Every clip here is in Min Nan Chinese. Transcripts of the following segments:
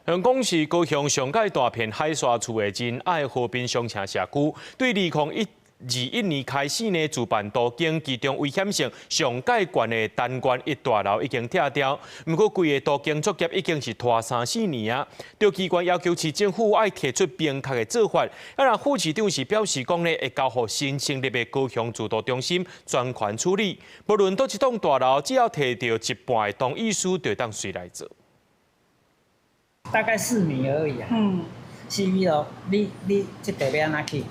香港是高雄上蓋大片海沙厝的仁愛和平商城社區，對2021年開始呢，自辦都更其中危險性上蓋懸的單元一大樓已經拆掉。毋過規个都更作業已經是拖三四年啊。著機關要求市政府愛提出明確的做法。啊，若副市長是表示講呢，會交予新成立的高雄住都中心專權處理。無論佗一棟大樓，只要提著一半的同意書，就會當隨來做。大概4米而已啊。4米咯，你這塊欲按怎起？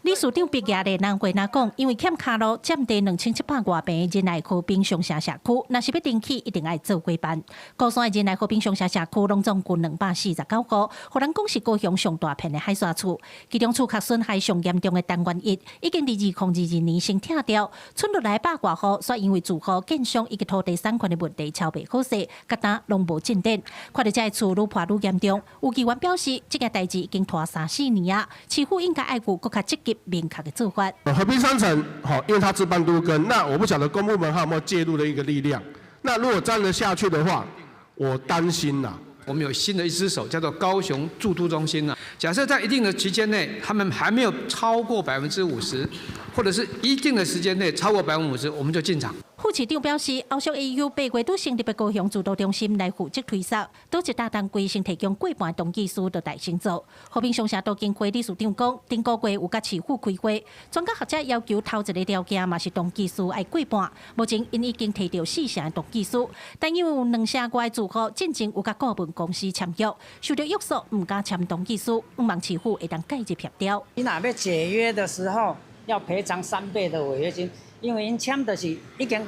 理事長畢業的難過若講，因為欠跤路佔地2700外坪仁愛和平商城社區，若是欲重起，一定愛做過半。高山的仁愛和平商城社區攏總共249戶，予人講是高雄上大片的海沙厝，其中厝殼損害上嚴重的單元一，已經佇2022年先拆掉，賰落來百外戶，煞因為住戶、建商以及土地產權的問題敲袂好勢，佮今攏無進展。看著這个厝愈破愈嚴重，有議員表示，這件代誌已經拖三四年啊，市府應該愛有閣較積極明確的做法。和平商城，好，因為它自辦都更，那我不曉得公部門還有沒有介入的一個力量。那如果這樣子下去的話，我擔心啦。我們有新的一隻手，叫做高雄住都中心啦。假設在一定的期間內，他們還沒有超過50%，或者是一定的時間內超過50%，我們就進場。副市長表示，後續會由8月拄成立的高雄住都中心來負責推捒，佗一搭單位先提供過半同意書，就代先做。和平商城都更會理事長講，頂個月有佮市府開會，專家學者要求頭一个條件嘛是同意書愛過半。目前𪜶已經提著四成同意書，但因為有兩成外住戶進前有佮顧問公司簽約，受著約束毋敢簽同意書，向望市府會當介入協調。你若欲解約的時候，要賠償3倍的違約金。因為𪜶簽就是已經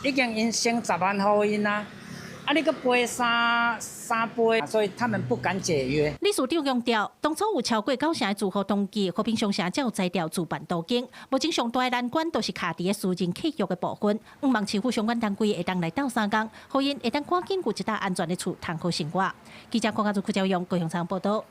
𪜶先10萬予𪜶啊，啊你閣賠三倍，所以他們不敢解約。理事長強調，當初有超過九成的住戶同意和平商城才有才調自辦都更，目前上大的難關都是卡佇私人契約的部分，向望市府相關單位會當來鬥相共，予𪜶會當趕緊有一搭安全的厝通好生活。記者郭家祖、柯昭勇高雄場報道。